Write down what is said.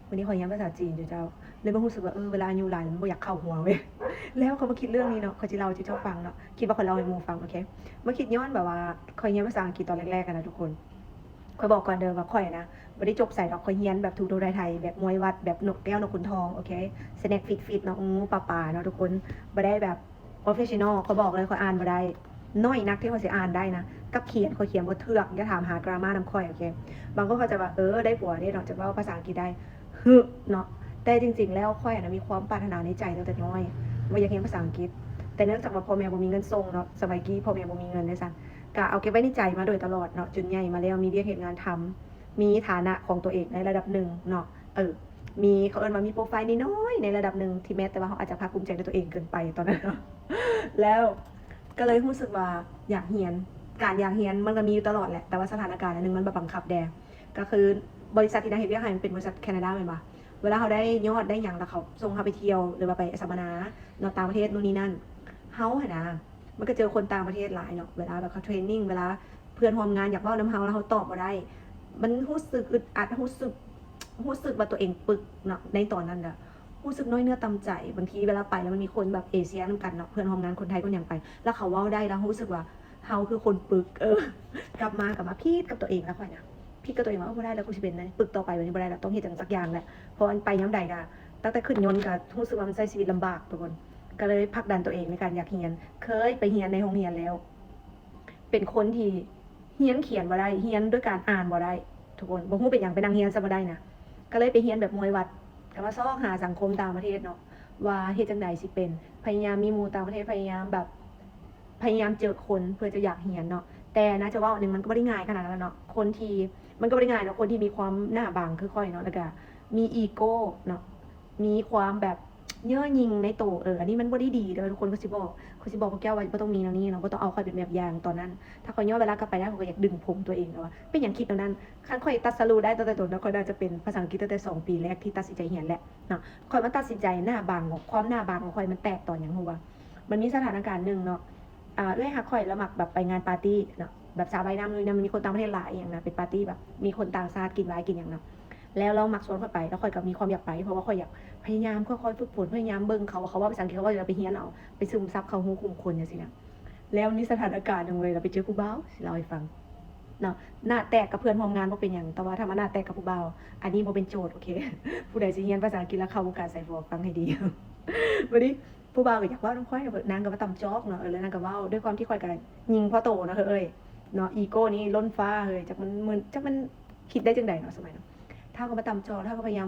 ມື້ນີ້ຂ້ອຍຮຽນພາສາຈີນຢູ່ເຈົ້າ ເລີຍມາຮູ້ສຶກວ່າ ເອີ ເວລາອາຍຸຫຼາຍແລ້ວມັນບໍ່ຢາກເຂົ້າຫົວເວີຍ. ແລ້ວຂ້ອຍມາຄິດເລື່ອງນີ້ເນາະ ຂ້ອຍຊິເລົ່າໃຫ້ເຈົ້າຟັງເນາະ ຄິດວ່າຂ້ອຍເລົ່າໃຫ້ໝູ່ຟັງ ໂອເຄ. ມາຄິດຍ້ອນແບບວ່າຂ້ອຍຮຽນພາສາອັງກິດຕອນແລກໆ ຫັ້ນນະທຸກຄົນ. ຂ້ອຍບອກກ່ອນເດີວ່າຂ້ອຍນະ ບໍ່ໄດ້ຈົບໃສດອກ ຂ້ອຍຮຽນແບບຖືໂທໄທ ແບບມວຍວັດ ແບບນົກແກ້ວນົກຂຸນທອງ ໂອເຄ ສະແນັກຟິດໆ ເນາະ ງູປ່າໆ ເນາະທຸກຄົນ. ບໍ່ໄດ້ແບບ professional ຂ້ອຍບອກເລີຍ ຂ້ອຍອ່ານບໍ່ໄດ້. ໜ້ອຍນັກທີ່ຂ້ອຍຊິອ່ານໄດ້ນະ ກັບຂຽນ ຂ້ອຍຂຽນບໍ່ເຖືກ ຢ່າຖາມຫາ grammar ນຳຂ້ອຍ ໂອເຄ. ບາງຄົນເຂົາຈະວ່າ ເອີ ໄດ້ຜົວເດ້ເນາະ ຈະເວົ້າພາສາອັງກິດໄດ້ ຫຶເນາະ. ແຕ່ຈິງໆ ແລ້ວຂ້ອຍນະມີຄວາມປາດຖະໜາໃນໃຈຕັ້ງແຕ່ນ້ອຍ ວ່າຢາກຮຽນພາສາອັງກິດ ແຕ່ເນື່ອງຈາກວ່າພໍ່ແມ່ບໍ່ມີເງິນສົ່ງເນາະ ສະໄໝກີ້ພໍ່ແມ່ບໍ່ມີເງິນເດ້ຊັ້ນ ກະເອົາເກັບໄວ້ໃນໃຈມາໂດຍຕະຫຼອດເນາະ ຈົນໃຫຍ່ມາແລ້ວມີວຽກເຮັດງານທຳ ມີຖານະຂອງຕົວເອງໃນລະດັບໜຶ່ງເນາະ ເອີ ມີ ເຂົາເອີ້ນວ່າມີໂປຣໄຟລ໌ນ້ອຍໆ ໃນລະດັບໜຶ່ງ ທີ່ແມ້ແຕ່ວ່າເຮົາອາດຈະພາກພູມໃຈໃນຕົວເອງເກີນໄປຕອນນັ້ນເນາະ. ແລ້ວ ກໍເລີຍຮູ້ສຶກວ່າຢາກຮຽນ ການຢາກຮຽນມັນກໍມີຢູ່ຕະຫຼອດແຫຼະ ແຕ່ວ່າສະຖານະການອັນໜຶ່ງມັນມາບັງຄັບແດ່ ກໍຄືບໍລິສັດທີ່ນາງເຮັດວຽກໃຫ້ມັນເປັນບໍລິສັດແຄນາດາແມ່ນບໍ່? ເວລາເຮົາໄດ້ຍອດໄດ້ຫຍັງ ແລ້ວເຂົາສົ່ງເຮົາໄປທ່ຽວ ຫຼືວ່າໄປສຳມະນາເນາະ ຕ່າງປະເທດນູ້ນນີ້ນັ້ນ ເຮົາຫັ້ນນະ ມັນກໍເຈີຄົນຕ່າງປະເທດຫຼາຍເນາະ ເວລາແບບເຂົາເທຣນນິງ ເວລາເພື່ອນຮ່ວມງານຢາກເວົ້ານຳເຮົາ ແລ້ວເຮົາຕອບບໍ່ໄດ້ ມັນຮູ້ສຶກອຶດອັດ ຮູ້ສຶກ ຮູ້ສຶກວ່າຕົວເອງປຶກເນາະ ໃນຕອນນັ້ນນະ ຮູ້ສຶກນ້ອຍເນື້ອຕ່ຳໃຈ. ບາງທີເວລາໄປແລ້ວມັນມີຄົນແບບເອເຊຍນຳກັນເນາະ ເພື່ອນຮ່ວມງານຄົນໄທຄົນຫຍັງໄປ ແລ້ວເຂົາເວົ້າໄດ້ ແລ້ວເຮົາຮູ້ສຶກວ່າເຮົາຄືຄົນປຶກ ເອີ ກັບມາ ກັບມາຜິດກັບຕົວເອງນະ ຂ້ອຍນະ ຜິດກັບຕົວເອງວ່າ ເອີ ບໍ່ໄດ້ແລ້ວ ກູຊິເປັນແນວນີ້ ປຶກຕໍ່ໄປແບບນີ້ບໍ່ໄດ້ແລ້ວ ຕ້ອງເຮັດຫຍັງສັກຢ່າງແຫຼະ ເພາະວ່າໄປຍາມໃດກະ ຕັ້ງແຕ່ຂຶ້ນຍົນກະຮູ້ສຶກວ່າມັນໃຊ້ຊີວິດລຳບາກທຸກຄົນ ກໍເລີຍຜັກດັນຕົວເອງໃນການຢາກຮຽນ. ເຄີຍໄປຮຽນໃນໂຮງຮຽນແລ້ວ ເປັນຄົນທີ່ຮຽນຂຽນບໍ່ໄດ້ ຮຽນດ້ວຍການອ່ານບໍ່ໄດ້ທຸກຄົນ ບໍ່ຮູ້ເປັນຫຍັງ ໄປນັ່ງຮຽນຊະບໍ່ໄດ້ນະ ກໍເລີຍໄປຮຽນແບບມວຍວັດ ກໍມາຊອກຫາສັງຄົມຕ່າງປະເທດເນາະ ວ່າເຮັດຈັ່ງໃດຊິເປັນ ພະຍາຍາມມີໝູ່ຕ່າງປະເທດ ພະຍາຍາມແບບ ພະຍາຍາມເຈີຄົນເພື່ອຈະຢາກຮຽນເນາະ. ແຕ່ນະ ຈະເວົ້າອັນໜຶ່ງ ມັນກໍບໍ່ໄດ້ງ່າຍຂະໜາດນັ້ນເນາະ ຄົນທີ່ ມັນກໍບໍ່ໄດ້ງ່າຍເນາະ ຄົນທີ່ມີຄວາມໜ້າບາງຄືຂ້ອຍເນາະ ແລ້ວກະມີອີໂກເນາະ ມີຄວາມແບບເຍີ້ຍິງໃນໂຕ ເອີ ອັນນີ້ມັນບໍ່ໄດ້ດີເດີທຸກຄົນ ຂ້ອຍຊິບອກ ຂ້ອຍຊິບອກພວກເຈົ້າວ່າບໍ່ຕ້ອງມີແນວນີ້ເນາະ ບໍ່ຕ້ອງເອົາຂ້ອຍເປັນແບບຢ່າງຕອນນັ້ນ. ຖ້າຂ້ອຍຍ້ອນເວລາກັບໄປໄດ້ ຂ້ອຍກໍຢາກດຶງຜົມຕົວເອງເນາະ ວ່າເປັນຫຍັງຄິດແນວນັ້ນ. ຄັນຂ້ອຍຕັດສະຫຼຸໄດ້ຕັ້ງແຕ່ຕົ້ນເນາະ ຂ້ອຍໜ້າຈະເປັນພາສາອັງກິດຕັ້ງແຕ່ສອງປີແລກທີ່ຕັດສິນໃຈຮຽນແຫຼະເນາະ. ຂ້ອຍມາຕັດສິນໃຈໜ້າບາງ ຄວາມໜ້າບາງຂອງຂ້ອຍມັນແຕກຕອນຫຍັງຮູ້ບໍ່? ມັນມີສະຖານະການໜຶ່ງເນາະ ອ່າ ເອື້ອຍຮັກຂ້ອຍລາວມັກແບບໄປງານປາຕີ້ເນາະ ແບບສາວວ່າຍນ້ຳ ລຸຍນ້ຳ ມີຄົນຕ່າງປະເທດຫຼາຍອີ່ຫຍັງນະ ເປັນປາຕີ້ແບບມີຄົນຕ່າງຊາດກິນວາຍກິນຫຍັງເນາະ ແລ້ວລາວມັກຊວນຂ້ອຍໄປ ແລ້ວຂ້ອຍກໍມີຄວາມຢາກໄປ ເພາະວ່າຂ້ອຍຢາກພະຍາຍາມຄ່ອຍໆຝຶກຝົນ ພະຍາຍາມເບິ່ງເຂົາວ່າເຂົາເວົ້າພາສາອັງກິດ ເຂົາເວົ້າຈັ່ງໃດ ໄປຮຽນເອົາ ໄປຊຶມຊັບເຂົ້າຮູ້ຂຸມຂົນຈັ່ງຊີ້ນະ. ແລ້ວມີສະຖານະການໜຶ່ງເວີຍ ລາວໄປເຈີຜູ້ບ່າວ ຊິເລົ່າໃຫ້ຟັງເນາະ ໜ້າແຕກກັບເພື່ອນຮ່ວມງານບໍ່ເປັນຫຍັງ ແຕ່ວ່າຖ້າມາໜ້າແຕກກັບຜູ້ບ່າວ ອັນນີ້ບໍ່ເປັນໂຈດ ໂອເຄ. ຜູ້ໃດຊິຮຽນພາສາອັງກິດແລ້ວເຂົ້າວົງການສາຍຝໍ ຟັງໃຫ້ດີ. ບັດນີ້ ຜູ້ບ່າວກໍຢາກເວົ້ານຳຂ້ອຍ ນາງກໍມາຕ່ຳຈອກເນາະ ເອີ ແລ້ວນາງກໍເວົ້າ ດ້ວຍຄວາມທີ່ຂ້ອຍກໍຍິງພໍໂຕເນາະ ເຮີ້ຍເນາະ ອີໂກນີ້ລົ້ນຟ້າເຮີ້ຍ ຈັກມັນ ມັນ ຈັກມັນຄິດໄດ້ຈັ່ງໃດເນາະ ສະໄໝເນາະ. ທ້າວກໍມາຕ່ຳຈອກ ທ້າວກໍພະຍາຍາມ